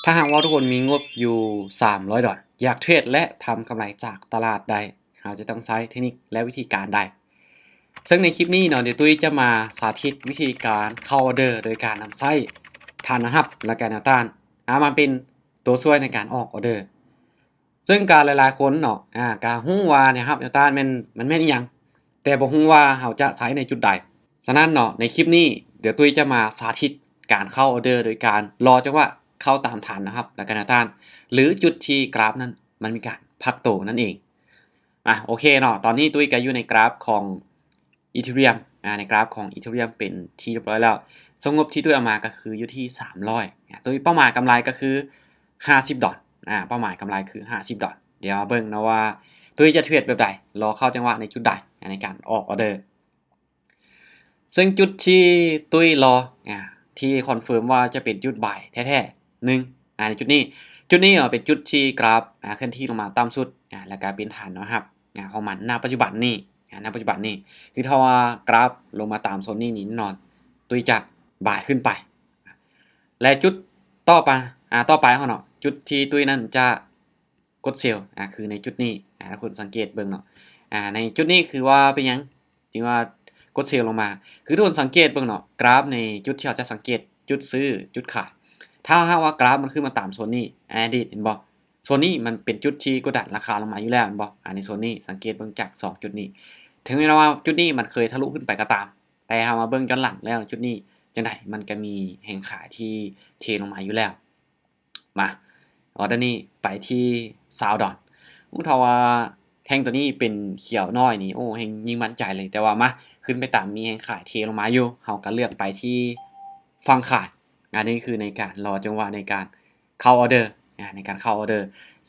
ຖ້າຫາກວ່າທຸກຄົນມີງົບຢູ່ສາມຮ້ອຍດອນ ຢາກເທຣດ ແລະ ທຳກຳໄລຈາກຕະຫຼາດໄດ້ ເຮົາຈະຕ້ອງໃຊ້ເທັກນິກ ແລະ ວິທີການໃດ? ເຊິ່ງໃນຄລິບນີ້ເນາະ ດຽວຕຸ້ຍຈະມາສາທິດວິທີການເຂົ້າອອເດີ ໂດຍການນຳໃຊ້ຖານແນວຮັບ ແລະ ກະແນວຕ້ານ ອາ ມາເປັນຕົວຊ່ວຍໃນການອອກອອເດີ. ເຊິ່ງກະຫຼາຍໆຄົນເນາະ ອາ ກະຮູ້ວ່າແນວຮັບແນວຕ້ານແມ່ນ ມັນແມ່ນອີ່ຫຍັງ ແຕ່ບໍ່ຮູ້ວ່າເຮົາຈະໃຊ້ໃນຈຸດໃດ. ສະນັ້ນເນາະ ໃນຄລິບນີ້ ດຽວຕຸ້ຍຈະມາສາທິດການເຂົ້າອອເດີ ໂດຍການລໍຈັງຫວະເຂົ້າຕາມຖານແນວຮັບ ແລະ ກະແນວຕ້ານ ຫຼື ຈຸດທີ່ກຣາຟນັ້ນມັນມີການພັກໂຕນັ້ນເອງ. ອາ ໂອເຄເນາະ ຕອນນີ້ຕຸ້ຍກະຢູ່ໃນກຣາຟຂອງ Ethereum ອາ ໃນກຣາຟຂອງ Ethereum ເປັນທີ່ຮຽບຮ້ອຍແລ້ວ. ສ່ວນງົບທີ່ຕຸ້ຍເອົາມາກະຄືຢູ່ທີ່ສາມຮ້ອຍ ອາ ຕຸ້ຍເປົ້າໝາຍກຳໄລກະຄືຫ້າສິບດອນ ອາ ເປົ້າໝາຍກຳໄລຄືຫ້າສິບດອນ. ດຽວມາເບິ່ງເນາະວ່າຕຸ້ຍຈະເທຣດແບບໃດ ລໍເຂົ້າຈັງຫວະໃນຈຸດໃດ ອາ ໃນການອອກອອເດີ. ເຊິ່ງຈຸດທີ່ຕຸ້ຍລໍ ອາ ທີ່ຄອນເຟີມວ່າຈະເປັນຈຸດບາຍແທ້ໆ ໜຶ່ງ ອາ ໃນຈຸດນີ້ ຈຸດນີ້ເນາະ ເປັນຈຸດທີ່ກຣາຟ ອາ ເຄື່ອນທີ່ລົງມາຕ່ຳສຸດ ອາ ແລ້ວກະເປັນຖານແນວຮັບ ອາ ຂອງມັນ ນະປັດຈຸບັນນີ້ ອາ ນະປັດຈຸບັນນີ້ ຄືຖ້າວ່າກຣາຟລົງມາຕາມໂຊນນີ້ນີ້ແນ່ນອນ ຕຸ້ຍຈະບາຍຂຶ້ນໄປ. ແລະ ຈຸດຕໍ່ໄປ ອາ ຕໍ່ໄປເຮົາເນາະ ຈຸດທີ່ຕຸ້ຍນັ້ນຈະ ກົດເຊວ ອາ ຄືໃນຈຸດນີ້ ອາ ທຸກຄົນສັງເກດເບິ່ງເນາະ ອາ ໃນຈຸດນີ້ຄືວ່າເປັນຫຍັງຈຶ່ງວ່າກົດເຊວລົງມາ ຄືທຸກຄົນສັງເກດເບິ່ງເນາະ ກຣາຟໃນຈຸດທີ່ເຮົາຈະສັງເກດຈຸດຊື້ ຈຸດຂາຍ ຖ້າຫາກວ່າກຣາຟມັນຂຶ້ນມາຕາມໂຊນນີ້ ອາ ອະດີດ ເຫັນບໍ່? ໂຊນນີ້ມັນເປັນຈຸດທີ່ກົດດັນລາຄາລົງມາຢູ່ແລ້ວ ເຫັນບໍ່? ອາ ໃນໂຊນນີ້ ສັງເກດເບິ່ງຈາກສອງຈຸດນີ້ ເຖິງແມ່ນວ່າຈຸດນີ້ມັນເຄີຍທະລຸຂຶ້ນໄປກໍຕາມ ແຕ່ເຮົາມາເບິ່ງຍ້ອນຫຼັງແລ້ວ ຈຸດນີ້ຈັ່ງໃດ ມັນກໍມີແຮງຂາຍທີ່ເທລົງມາຢູ່ແລ້ວ. ມາ ອອເດີນີ້ໄປທີ່ຊາວດອນ. ໂອ້ ຖ້າວ່າແທ່ງໂຕນີ້ເປັນຂຽວໜ້ອຍນີ້ ໂອ້ ແຮ່ງຍິ່ງໝັ້ນໃຈເລີຍ. ແຕ່ວ່າມາ ຂຶ້ນໄປຕາມ ມີແຮງຂາຍເທລົງມາຢູ່ ເຮົາກໍເລືອກໄປທີ່ຝັ່ງຂາຍ. ອັນນີ້ຄືໃນການລໍຈັງຫວະໃນການເຂົ້າອອເດີ ອາ ໃນການເຂົ້າອອເດີ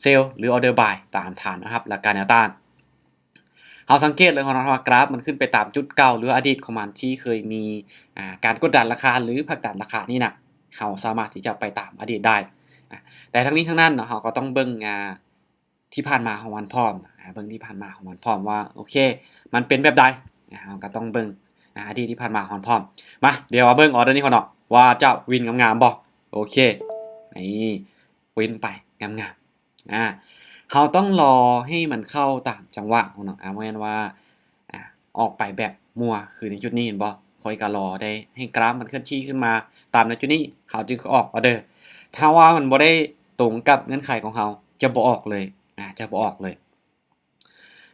ເຊວ ຫຼື ອອເດີບາຍ ຕາມຖານແນວຮັບ ແລະ ກະແນວຕ້ານ. ເຮົາສັງເກດເລີຍເນາະວ່າກຣາຟມັນຂຶ້ນໄປຕາມຈຸດເກົ່າ ຫຼືວ່າອະດີດຂອງມັນທີ່ເຄີຍມີ ອາ ການກົດດັນລາຄາ ຫຼື ຜັກດັນລາຄານີ້ນະ ເຮົາສາມາດທີ່ຈະໄປຕາມອະດີດໄດ້. ອາ ແຕ່ທັງນີ້ທັງນັ້ນເນາະ ເຮົາກໍຕ້ອງເບິ່ງ ອາ ທີ່ຜ່ານມາຂອງມັນພ້ອມ ອາ ເບິ່ງທີ່ຜ່ານມາຂອງມັນພ້ອມວ່າ ໂອເຄ ມັນເປັນແບບໃດ ອາ ເຮົາກໍຕ້ອງເບິ່ງ ອາ ອະດີດທີ່ຜ່ານມາຂອງມັນພ້ອມ. ມາ ດຽວມາເບິ່ງອອເດີນີ້ກ່ອນເນາະ ວ່າຈະວິນງາມໆບໍ່? ໂອເຄ ນີ້ ວິນໄປງາມໆ. ອາ ເຮົາຕ້ອງລໍໃຫ້ມັນເຂົ້າຕາມຈັງຫວະເນາະ ອາ ບໍ່ແມ່ນວ່າ ອາ ອອກໄປແບບມົວ ຄືໃນຈຸດນີ້ເຫັນບໍ່? ຂ້ອຍກໍລໍໄດ້ໃຫ້ກຣາຟມັນເຄື່ອນທີ່ຂຶ້ນມາຕາມໃນຈຸດນີ້ ເຮົາຈຶ່ງອອກອອເດີ. ຖ້າວ່າມັນບໍ່ໄດ້ຕົງກັບເງື່ອນໄຂຂອງເຮົາ ຈະບໍ່ອອກເລີຍ ອາ ຈະບໍ່ອອກເລີຍ.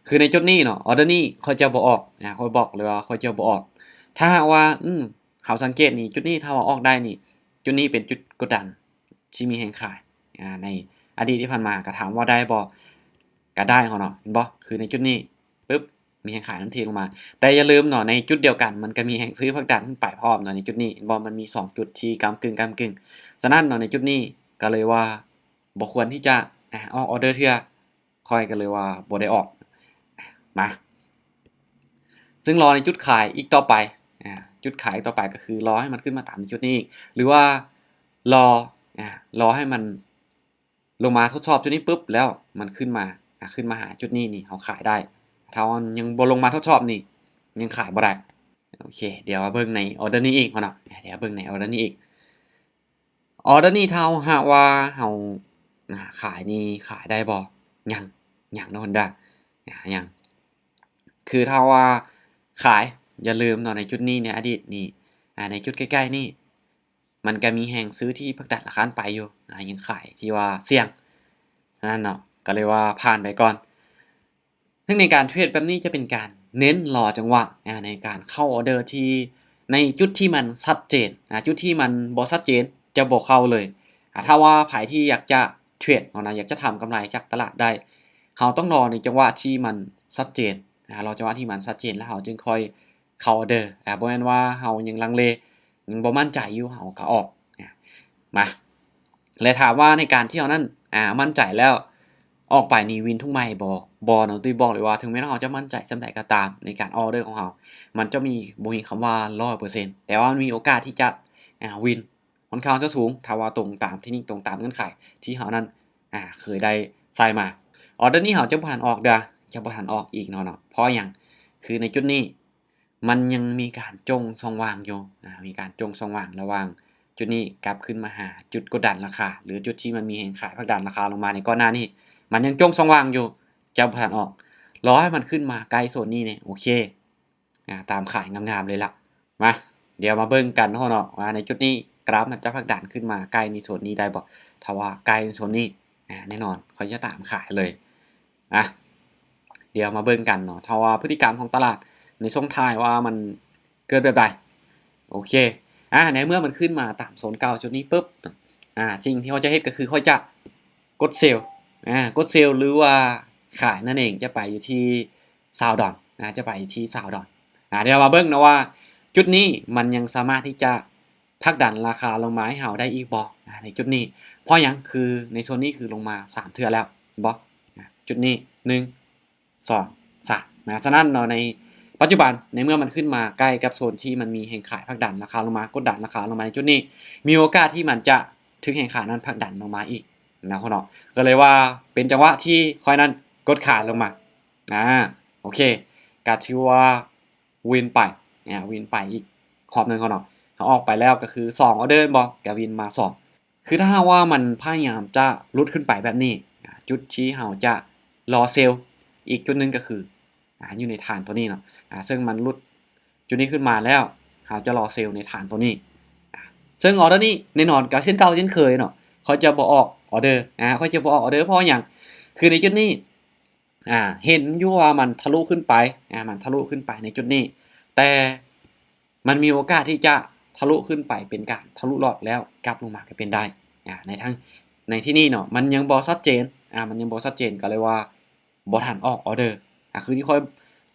ຄືໃນຈຸດນີ້ເນາະ ອອເດີນີ້ຂ້ອຍຈະບໍ່ອອກ ອາ ຂ້ອຍບອກເລີຍວ່າຂ້ອຍຈະບໍ່ອອກ. ຖ້າຫາກວ່າ ອືມ ເຮົາສັງເກດນີ້ ຈຸດນີ້ຖ້າວ່າອອກໄດ້ນີ້ ຈຸດນີ້ເປັນຈຸດກົດດັນ ທີ່ມີແຮງຂາຍ ອາ ໃນອະດີດທີ່ຜ່ານມາ ກໍຖາມວ່າໄດ້ບໍ່? ກໍໄດ້ເນາະ ເຫັນບໍ່? ຄືໃນຈຸດນີ້ ປຶບ ມີແຮງຂາຍມັນເທລົງມາ. ແຕ່ຢ່າລືມເນາະ ໃນຈຸດດຽວກັນ ມັນກໍມີແຮງຊື້ຜັກດັນຂຶ້ນໄປພ້ອມເນາະ ໃນຈຸດນີ້ ເຫັນບໍ່? ມັນມີສອງຈຸດທີ່ກ້ຳກຶ່ງ ກ້ຳກຶ່ງ. ສະນັ້ນເນາະ ໃນຈຸດນີ້ກໍເລີຍວ່າບໍ່ຄວນທີ່ຈະ ອາ ອອກອອເດີເທື່ອ ຂ້ອຍກໍເລີຍວ່າບໍ່ໄດ້ອອກ. ມາ ເຊິ່ງລໍໃນຈຸດຂາຍອີກຕໍ່ໄປ ອາ ຈຸດຂາຍອີກຕໍ່ໄປກໍຄືລໍໃຫ້ມັນຂຶ້ນມາຕາມໃນຈຸດນີ້ອີກ ຫຼືວ່າລໍ ອາ ລໍໃຫ້ມັນລົງມາທົດສອບຈຸດນີ້ປຶບ ແລ້ວມັນຂຶ້ນມາ ອາ ຂຶ້ນມາຫາຈຸດນີ້ນີ້ ເຮົາຂາຍໄດ້. ຖ້າມັນຍັງບໍ່ລົງມາທົດສອບນີ້ ຍັງຂາຍບໍ່ໄດ້. ໂອເຄ ດຽວມາເບິ່ງໃນອອເດີນີ້ອີກເນາະ ດຽວເບິ່ງໃນອອເດີນີ້ອີກ. ອອເດີນີ້ຖ້າຫາກວ່າເຮົາ ອາ ຂາຍນີ້ຂາຍໄດ້ບໍ່? ຍັງ ຍັງເນາະ ຮອນດ້າ ອາ ຍັງ. ຄືຖ້າວ່າຂາຍ ຢ່າລືມເນາະ ໃນຈຸດນີ້ ໃນອະດີດນີ້ ອາ ໃນຈຸດໃກ້ໆນີ້ ມັນກໍມີແຮງຊື້ທີ່ຜັກດັນລາຄາໄປຢູ່ ອາ ຍັງຂາຍທີ່ວ່າສ່ຽງ. ສະນັ້ນເນາະ ກໍເລີຍວ່າຜ່ານໄປກ່ອນ. ເຊິ່ງໃນການເທຣດແບບນີ້ຈະເປັນການເນັ້ນລໍຈັງຫວະ ອາ ໃນການເຂົ້າອອເດີທີ່ໃນຈຸດທີ່ມັນຊັດເຈນ ອາ ຈຸດທີ່ມັນບໍ່ຊັດເຈນຈະບໍ່ເຂົ້າເລີຍ. ອາ ຖ້າວ່າໃຜທີ່ຢາກຈະເທຣດເນາະ ຢາກຈະທຳກຳໄລຈາກຕະຫຼາດໄດ້ ເຮົາຕ້ອງລໍໃນຈັງຫວະທີ່ມັນຊັດເຈນ ອາ ລໍຈັງຫວະທີ່ມັນຊັດເຈນ ແລ້ວເຮົາຈຶ່ງຄ່ອຍເຂົ້າອອເດີ. ອາ ບໍ່ແມ່ນວ່າເຮົາຍັງລັງເລ ຍັງບໍ່ໝັ້ນໃຈຢູ່ ເຮົາກໍອອກ. ອາ ມາ ແລະ ຖາມວ່າໃນການທີ່ເຮົານັ້ນ ອາ ໝັ້ນໃຈແລ້ວອອກໄປນີ້ວິນທຸກໄມ້ບໍ່? ບໍ່ເນາະ. ຕຸ້ຍບອກເລີຍວ່າ ເຖິງແມ່ນວ່າເຮົາຈະໝັ້ນໃຈສ່ຳໃດກໍຕາມ ໃນການອອກອອເດີຂອງເຮົາ ມັນຈະມີ ບໍ່ມີຄຳວ່າຮ້ອຍເປີເຊັນ ແຕ່ວ່າມັນມີໂອກາດທີ່ຈະ ອາ ວິນຂ້ອນຂ້າງຈະສູງ ຖ້າວ່າຕົງຕາມເທັກນິກ ຕົງຕາມເງື່ອນໄຂທີ່ເຮົານັ້ນ ອາ ເຄີຍໄດ້ໃຊ້ມາ. ອອເດີນີ້ເຮົາຈະບໍ່ທັນອອກເດີ້ ຈະບໍ່ທັນອອກອີກເນາະ ເນາະ ເພາະຫຍັງ? ຄືໃນຈຸດນີ້ ມັນຍັງມີການຈົ່ງຊ່ອງວ່າງຢູ່ ອາ ມີການຈົ່ງຊ່ອງວ່າງລະຫວ່າງ ຈຸດນີ້ກັບຄືນມາຫາຈຸດກົດດັນລາຄາ ຫຼື ຈຸດທີ່ມັນມີແຮງຂາຍຜັກດັນລາຄາລົງມາໃນກ່ອນໜ້ານີ້ ມັນຍັງໂຈ້ງຊ່ອງວ່າງຢູ່ ຈະບໍ່ທັນອອກ. ລໍໃຫ້ມັນຂຶ້ນມາໃກ້ໂຊນນີ້ແດ່ ໂອເຄ ອາ ຕາມຂາຍງາມໆເລີຍລະ. ມາ ດຽວມາເບິ່ງກັນເນາະ ວ່າໃນຈຸດນີ້ກຣາຟມັນຈະຜັກດັນຂຶ້ນມາໃກ້ໃນໂຊນນີ້ໄດ້ບໍ່? ຖ້າວ່າໃກ້ໃນໂຊນນີ້ ອາ ແນ່ນອນຂ້ອຍຈະຕາມຂາຍເລີຍ. ອາ ດຽວມາເບິ່ງກັນເນາະ ຖ້າວ່າພຶດຕິກຳຂອງຕະຫຼາດໃນຊ່ວງທ້າຍວ່າມັນເກີດແບບໃດ. ໂອເຄ ອາ ໃນເມື່ອມັນຂຶ້ນມາຕາມໂຊນເກົ່າຈຸດນີ້ປຶບ ອາ ສິ່ງທີ່ເຮົາຈະເຮັດກໍຄືຂ້ອຍຈະກົດເຊວ ອາ ກົດເຊວ ຫຼືວ່າຂາຍນັ້ນເອງ ຈະໄປຢູ່ທີ່ຊາວດອນ ອາ ຈະໄປຢູ່ທີ່ຊາວດອນ. ອາ ດຽວມາເບິ່ງເນາະວ່າຈຸດນີ້ມັນຍັງສາມາດທີ່ຈະຜັກດັນລາຄາລົງມາໃຫ້ເຮົາໄດ້ອີກບໍ່ ອາ ໃນຈຸດນີ້. ເພາະຫຍັງ? ຄືໃນໂຊນນີ້ຄືລົງມາສາມເທື່ອແລ້ວ ເຫັນບໍ່? ອາ ຈຸດນີ້ ໜຶ່ງ ສອງ ສາມ ນະ. ສະນັ້ນເນາະ ໃນປັດຈຸບັນ ໃນເມື່ອມັນຂຶ້ນມາໃກ້ກັບໂຊນທີ່ມັນມີແຮງຂາຍຜັກດັນລາຄາລົງມາ ກົດດັນລາຄາລົງມາໃນຈຸດນີ້ ມີໂອກາດທີ່ມັນຈະຖືກແຮງຂາຍນັ້ນຜັກດັນລົງມາອີກນະເນາະ. ກໍເລີຍວ່າເປັນຈັງຫວະທີ່ຂ້ອຍນັ້ນກົດຂາຍລົງມາ. ອາ ໂອເຄ ກໍຖືວ່າວິນໄປ ອາ ວິນໄປອີກຮອບໜຶ່ງເນາະ. ເຮົາອອກໄປແລ້ວກໍຄືສອງອອເດີແມ່ນບໍ່? ກໍວິນມາສອງ ຄືຖ້າຫາກວ່າມັນພະຍາຍາມຈະຫຼຸດຂຶ້ນໄປແບບນີ້ ອາ ຈຸດທີ່ເຮົາຈະລໍເຊວອີກຈຸດໜຶ່ງກໍຄື ອາ ຢູ່ໃນຖານຕົວນີ້ເນາະ ອາ ເຊິ່ງມັນຫຼຸດຈຸດນີ້ຂຶ້ນມາແລ້ວ ເຮົາຈະລໍເຊວໃນຖານຕົວນີ້ ອາ ເຊິ່ງອອເດີນີ້ແນ່ນອນກໍເຊັ່ນເກົ່າເຊັ່ນເຄີຍເນາະ ຂ້ອຍຈະບໍ່ອອກອອເດີ ອາ ຂ້ອຍຈະບໍ່ອອກອອເດີ ເພາະຫຍັງ? ຄືໃນຈຸດນີ້ ອາ ເຫັນຢູ່ວ່າມັນທະລຸຂຶ້ນໄປ ອາ ມັນທະລຸຂຶ້ນໄປໃນຈຸດນີ້ ແຕ່ ມັນມີໂອກາດທີ່ຈະທະລຸຂຶ້ນໄປເປັນການທະລຸລອກແລ້ວກັບລົງມາກໍເປັນໄດ້ ອາ ໃນທາງ ໃນທີ່ນີ້ເນາະ ມັນຍັງບໍ່ຊັດເຈນ ອາ ມັນຍັງບໍ່ຊັດເຈນ ກໍເລີຍວ່າບໍ່ທັນອອກອອເດີ ອາ ຄືທີ່ຂ້ອຍ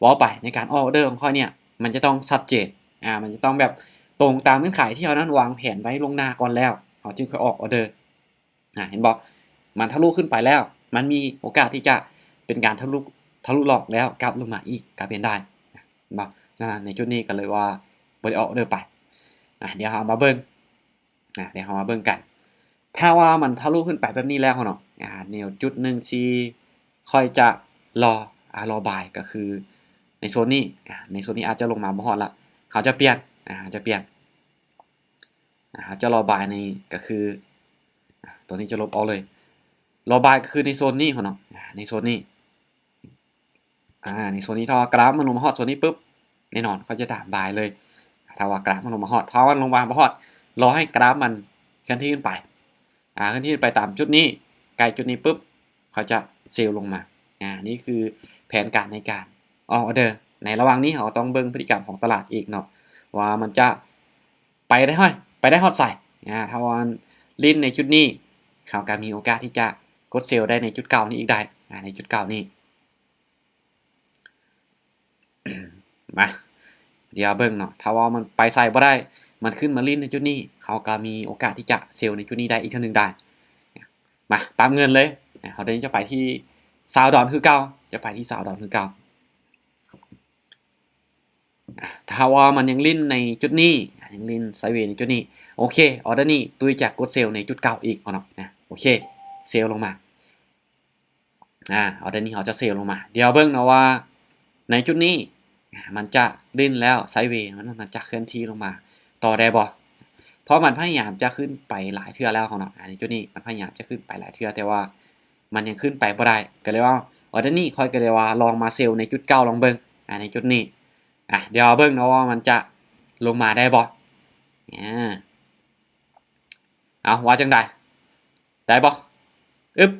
ເວົ້າໄປ ໃນການອອກອອເດີຂອງຂ້ອຍເນີ້ຍ ມັນຈະຕ້ອງຊັດເຈນ ອາ ມັນຈະຕ້ອງແບບຕົງຕາມເງື່ອນໄຂທີ່ເຮົານັ້ນວາງແຜນໄວ້ລ່ວງໜ້າກ່ອນແລ້ວ ເຮົາຈຶ່ງຄ່ອຍອອກອອເດີ. ອາ ເຫັນບໍ່? ມັນທະລຸຂຶ້ນໄປແລ້ວ ມັນມີໂອກາດທີ່ຈະເປັນການທະລຸ ທະລຸລອກແລ້ວກັບລົງມາອີກກໍເປັນໄດ້ ເຫັນບໍ່? ສະນັ້ນໃນຈຸດນີ້ກໍເລີຍວ່າບໍ່ໄດ້ອອກອອເດີໄປ. ອາ ດຽວເຮົາມາເບິ່ງ ອາ ດຽວເຮົາມາເບິ່ງກັນ ຖ້າວ່າມັນທະລຸຂຶ້ນໄປແບບນີ້ແລ້ວເນາະ ອາ ແນວຈຸດໜຶ່ງທີ່ຂ້ອຍຈະລໍ ອາ ລໍບາຍ ກໍຄືໃນໂຊນນີ້ ອາ ໃນໂຊນນີ້ອາດຈະລົງມາບໍ່ຮອດລະ ເຮົາຈະປ່ຽນ ອາ ເຮົາຈະປ່ຽນ ອາ ເຮົາຈະລໍບາຍໃນ ກໍຄື ອາ ຕົວນີ້ຈະລົບອອກເລີຍ ລໍບາຍກໍຄືໃນໂຊນນີ້ເນາະ ອາ ໃນໂຊນນີ້ ອາ ໃນໂຊນນີ້ ຖ້າວ່າກຣາຟມັນລົງມາຮອດໂຊນນີ້ປຶບ ແນ່ນອນຂ້ອຍຈະຕາມບາຍເລີຍ ຖ້າວ່າກຣາຟມັນລົງມາຮອດ ຖ້າວ່າມັນລົງມາບໍ່ຮອດ ລໍໃຫ້ກຣາຟມັນເຄື່ອນທີ່ຂຶ້ນໄປ ອາ ເຄື່ອນທີ່ໄປຕາມຈຸດນີ້ ໃກ້ຈຸດນີ້ປຶບ ເຂົາຈະເຊວລົງມາ ອາ ນີ້ຄືແຜນການໃນການອອກອອເດີ ໃນລະຫວ່າງນີ້ເຮົາຕ້ອງເບິ່ງພຶດຕິກຳຂອງຕະຫຼາດອີກເນາະ ວ່າມັນຈະໄປໄດ້ຮອດ ໄປໄດ້ຮອດໃສ ອາ ຖ້າວ່າຫຼິ້ນໃນຈຸດນີ້ ເຮົາກໍມີໂອກາດທີ່ຈະກົດເຊວໄດ້ໃນຈຸດເກົ່ານີ້ອີກໄດ້ ອາ ໃນຈຸດເກົ່ານີ້. ມາ ດຽວເບິ່ງເນາະ ຖ້າວ່າມັນໄປໃສບໍ່ໄດ້ ມັນຂຶ້ນມາຫຼິ້ນໃນຈຸດນີ້ ເຮົາກໍມີໂອກາດທີ່ຈະເຊວໃນຈຸດນີ້ໄດ້ອີກເທື່ອໜຶ່ງໄດ້ ມາ ປັບເງິນເລີຍ ເຮົາຕົວນີ້ຈະໄປທີ່ຊາວດອນຄືເກົ່າ ຈະໄປທີ່ຊາວດອນຄືເກົ່າ ອາ ຖ້າວ່າມັນຍັງຫຼິ້ນໃນຈຸດນີ້ ອາ ຍັງຫຼິ້ນໄຊເວໃນຈຸດນີ້ ໂອເຄ ອອເດີນີ້ຕຸ້ຍຈະກົດເຊວໃນຈຸດເກົ່າອີກເນາະ ອາ ໂອເຄ ເຊວລົງມາ ອາ ອອເດີນີ້ເຮົາຈະເຊວລົງມາ ດຽວເບິ່ງເນາະວ່າໃນຈຸດນີ້ ອາ ມັນຈະຫຼິ້ນແລ້ວໄຊເວ ມັນ ມັນຈະເຄື່ອນທີ່ລົງມາຕໍ່ໄດ້ບໍ່ ເພາະມັນພະຍາຍາມຈະຂຶ້ນໄປຫຼາຍເທື່ອແລ້ວເນາະ ອາ ໃນຈຸດນີ້ມັນພະຍາຍາມຈະຂຶ້ນໄປຫຼາຍເທື່ອ ແຕ່ວ່າມັນຍັງຂຶ້ນໄປບໍ່ໄດ້ ກໍເລີຍວ່າ ອອເດີນີ້ຂ້ອຍກໍເລີຍວ່າລອງມາເຊວໃນຈຸດເກົ່າລອງເບິ່ງ ອາ ໃນຈຸດນີ້ ອາ ດຽວເບິ່ງເນາະວ່າມັນຈະລົງມາໄດ້ບໍ່ ອາ ເອົາ ວ່າຈັ່ງໃດ ໄດ້ບໍ່? ອຶບ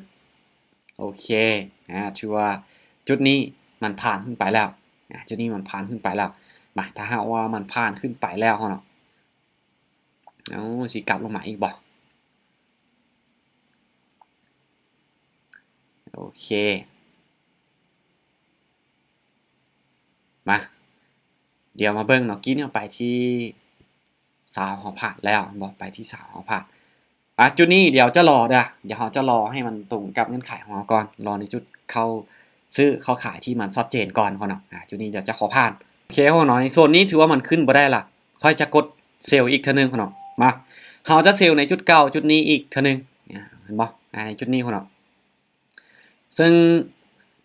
ໂອເຄ ອາ ຖືວ່າຈຸດນີ້ມັນຜ່ານຂຶ້ນໄປແລ້ວ ອາ ຈຸດນີ້ມັນຜ່ານຂຶ້ນໄປແລ້ວ ມາ ຖ້າຫາກວ່າມັນຜ່ານຂຶ້ນໄປແລ້ວເນາະ ເອົາ ຊິກັບລົງມາອີກບໍ່? ໂອເຄ ມາ ດຽວມາເບິ່ງເນາະ ກີ້ນີ້ເຮົາໄປທີ່ຊາວ ເຮົາຜ່ານແລ້ວແມ່ນບໍ່? ໄປທີ່ຊາວ ເຮົາຜ່ານ ອາ ຈຸດນີ້ດຽວຈະລໍເດີ ດຽວເຮົາຈະລໍໃຫ້ມັນຕົງກັບເງື່ອນໄຂຂອງເຮົາກ່ອນ ລໍໃນຈຸດເຂົ້າຊື້ເຂົ້າຂາຍທີ່ມັນຊັດເຈນກ່ອນເນາະ ອາ ຈຸດນີ້ດຽວຈະຂໍຜ່ານ ໂອເຄເນາະ ໃນໂຊນນີ້ຖືວ່າມັນຂຶ້ນບໍ່ໄດ້ລະ ຂ້ອຍຈະກົດເຊວອີກເທື່ອໜຶ່ງເນາະ ມາ ເຮົາຈະເຊວໃນຈຸດເກົ່າຈຸດນີ້ອີກເທື່ອໜຶ່ງ ອາ ເຫັນບໍ່? ອາ ໃນຈຸດນີ້ເນາະ ເຊິ່ງ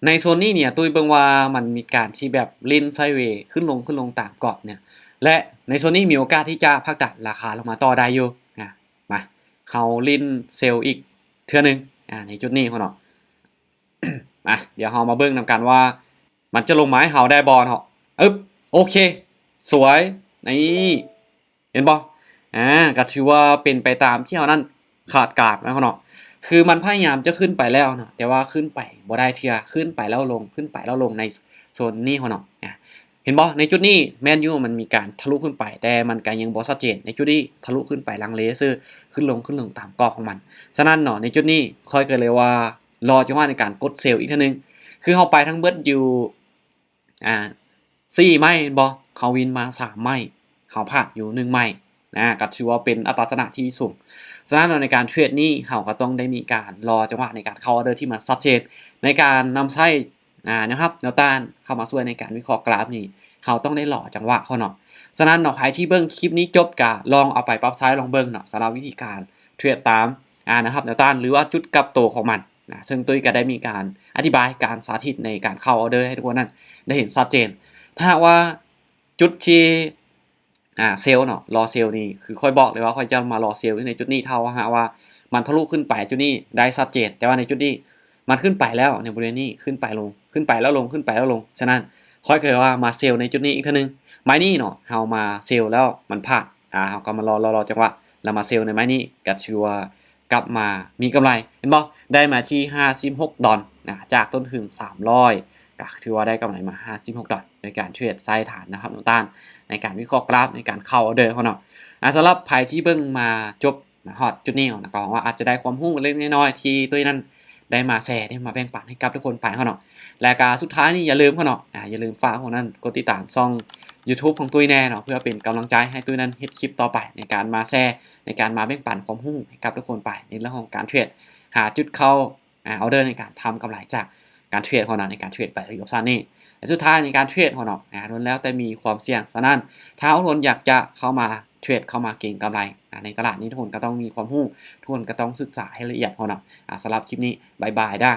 ໃນໂຊນນີ້ເນຍ ຕຸ້ຍເບິ່ງວ່າມັນມີການທີ່ແບບຫຼິ້ນໄຊເວຂຶ້ນລົງ ຂຶ້ນລົງຕາມກອບເນຍ ແລະ ໃນໂຊນນີ້ມີໂອກາດທີ່ຈະຜັກດັນລາຄາລົງມາຕໍ່ໄດ້ຢູ່ ອາ ເຮົາຫຼິ້ນເຊວອີກເທື່ອໜຶ່ງ ອາ ໃນຈຸດນີ້ເນາະ. ອາ ດຽວເຮົາມາເບິ່ງນຳກັນວ່າ ມັນຈະລົງມາໃຫ້ເຮົາໄດ້ບໍ່ເນາະ. ອຶບ ໂອເຄ ສວຍ ນີ້ ເຫັນບໍ່? ອາ ກໍຖືວ່າເປັນໄປຕາມທີ່ເຮົານັ້ນຄາດການນະເນາະ. ຄືມັນພະຍາຍາມຈະຂຶ້ນໄປແລ້ວເນາະ ແຕ່ວ່າຂຶ້ນໄປບໍ່ໄດ້ເທື່ອ ຂຶ້ນໄປແລ້ວລົງ ຂຶ້ນໄປແລ້ວລົງ ໃນໂຊນນີ້ເນາະ. ອາ ເຫັນບໍ່? ໃນຈຸດນີ້ແມ່ນຢູ່ ມັນມີການທະລຸຂຶ້ນໄປ ແຕ່ມັນກໍຍັງບໍ່ຊັດເຈນ. ໃນຈຸດນີ້ທະລຸຂຶ້ນໄປລັງເລຊື່ ຂຶ້ນລົງ ຂຶ້ນລົງຕາມກອບຂອງມັນ. ສະນັ້ນເນາະ ໃນຈຸດນີ້ຂ້ອຍກໍເລີຍວ່າ ລໍຈັງຫວະໃນການກົດເຊວອີກເທື່ອໜຶ່ງ. ຄືເຮົາໄປທັງເບິດຢູ່ ອາ ສີ່ໄມ້ແມ່ນບໍ່? ເຮົາວິນມາສາມໄມ້ ເຮົາພາດຢູ່ໜຶ່ງໄມ້ນະ ກໍຖືວ່າເປັນອັດຕາຊະນະທີ່ສູງ. ສະນັ້ນເນາະ ໃນການເທຣດນີ້ ເຮົາກໍຕ້ອງໄດ້ມີການລໍຈັງຫວະໃນການເຂົ້າອອເດີທີ່ມັນຊັດເຈນ ໃນການນຳໃຊ້ ອາ ແນວຮັບແນວຕ້ານເຂົ້າມາຊ່ວຍໃນການວິເຄາະກຣາຟນີ້ ເຮົາຕ້ອງໄດ້ລໍຈັງຫວະເນາະ. ສະນັ້ນເນາະ ໃຜທີ່ເບິ່ງຄລິບນີ້ຈົບ ກໍລອງເອົາໄປປັບໃຊ້ລອງເບິ່ງເນາະ ສຳລັບວິທີການເທຣດຕາມ ອາ ແນວຮັບແນວຕ້ານ ຫຼືວ່າຈຸດກັບໂຕຂອງມັນນະ. ເຊິ່ງຕຸ້ຍກໍໄດ້ມີການອະທິບາຍການສາທິດໃນການເຂົ້າອອເດີໃຫ້ທຸກຄົນນັ້ນໄດ້ເຫັນຊັດເຈນ. ຖ້າຫາກວ່າຈຸດທີ່ ອາ ເຊວເນາະ ລໍເຊວນີ້ ຄືຂ້ອຍບອກເລີຍວ່າຂ້ອຍຈະມາລໍເຊວຢູ່ໃນຈຸດນີ້ ຖ້າຫາກວ່າມັນທະລຸຂຶ້ນໄປຈຸດນີ້ໄດ້ຊັດເຈນ. ແຕ່ວ່າໃນຈຸດນີ້ມັນຂຶ້ນໄປແລ້ວ ໃນບໍລິເວນນີ້ ຂຶ້ນໄປລົງ ຂຶ້ນໄປແລ້ວລົງ ຂຶ້ນໄປແລ້ວລົງ. ສະນັ້ນຂ້ອຍກໍເລີຍວ່າມາເຊວໃນຈຸດນີ້ອີກເທື່ອໜຶ່ງ. ໄມ້ນີ້ເນາະ ເຮົາມາເຊວແລ້ວມັນພາດ ອາ ເຮົາກໍມາລໍ ລໍ ລໍຈັງຫວະ ແລ້ວມາເຊວໃນໄມ້ນີ້ ກໍຖືວ່າ ກັບມາມີກຳໄລ ເຫັນບໍ່? ໄດ້ມາທີ່ຫ້າສິບຫົກດອນນະ ຈາກຕົ້ນທຶນສາມຮ້ອຍ ກໍຖືວ່າໄດ້ກຳໄລມາຫ້າສິບຫົກດອນ ໃນການເທຣດໃຊ້ຖານແນວຮັບແນວຕ້ານ ໃນການວິເຄາະກຣາຟ ໃນການເຂົ້າອອເດີເນາະ. ອາ ສຳລັບໃຜທີ່ເບິ່ງມາຈົບນະ ຮອດຈຸດນີ້ເນາະ ກໍຫວັງວ່າອາດຈະໄດ້ຄວາມຮູ້ເລັກໆນ້ອຍໆ ທີ່ຕຸ້ຍນັ້ນໄດ້ມາແຊ ໄດ້ມາແບ່ງປັນໃຫ້ກັບທຸກຄົນໄປເນາະ. ແລະກະສຸດທ້າຍນີ້ຢ່າລືມເນາະ ອາ ຢ່າລືມຝາກພວກນັ້ນກົດຕິດຕາມຊ່ອງ YouTube ຂອງຕຸ້ຍແດ່ເນາະ ເພື່ອເປັນກຳລັງໃຈໃຫ້ຕຸ້ຍນັ້ນເຮັດຄລິບຕໍ່ໄປ ໃນການມາແຊ ໃນການມາແບ່ງປັນຄວາມຮູ້ໃຫ້ກັບທຸກຄົນໄປ ໃນເລື່ອງຂອງການເທຣດ ຫາຈຸດເຂົ້າ ອາ ອອເດີໃນການທຳກຳໄລຈາກການເທຣດເນາະ ໃນການເທຣດໄປ option ນີ້. ແລະສຸດທ້າຍໃນການເທຣດເນາະ ອາ ລ້ວນແລ້ວແຕ່ມີຄວາມສ່ຽງ. ສະນັ້ນ ຖ້າທຸກຄົນຢາກຈະເຂົ້າມາເທຣດ ເຂົ້າມາເກັງກຳໄລ ອາ ໃນຕະຫຼາດນີ້ ທຸກຄົນກໍຕ້ອງມີຄວາມຮູ້ ທຸກຄົນກໍຕ້ອງສຶກສາໃຫ້ລະອຽດເນາະ. ອາ ສຳລັບຄລິບນີ້ ບາຍບາຍດາ.